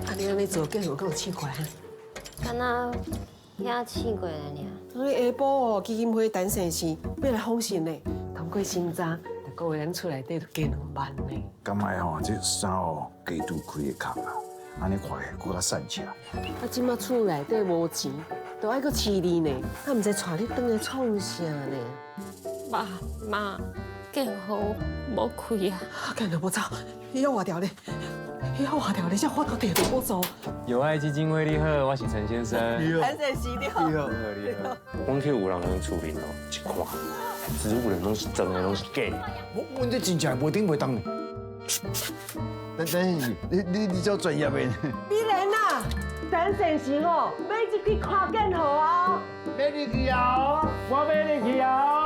啊，你按呢做，建和敢有試過啊？敢若遐試過爾。你下晡哦，基金會陳先生欲來訪視呢，通過審查，逐個月咱厝內底就加2萬呢。敢愛吼，這衫哦，加拄開的空啊，按呢看起閣較散赤。啊，這馬厝內底無錢，都愛閣飼你呢，啊，毋知帶你轉來創啥呢？爸媽，建和無開啊！建和無走，伊猶活著咧，伊猶活著咧，這法度地都無做。友愛基金會你好，我是陳先生。陳先生你好。你好，你好。阮去有人厝裡哦，一看，植物的攏是真的，攏是假的。我阮這真正袂頂袂動。等等，你做專業的。美蓮啊，陳先生吼，欲入去看建和啊！欲入去啊！我欲入去啊！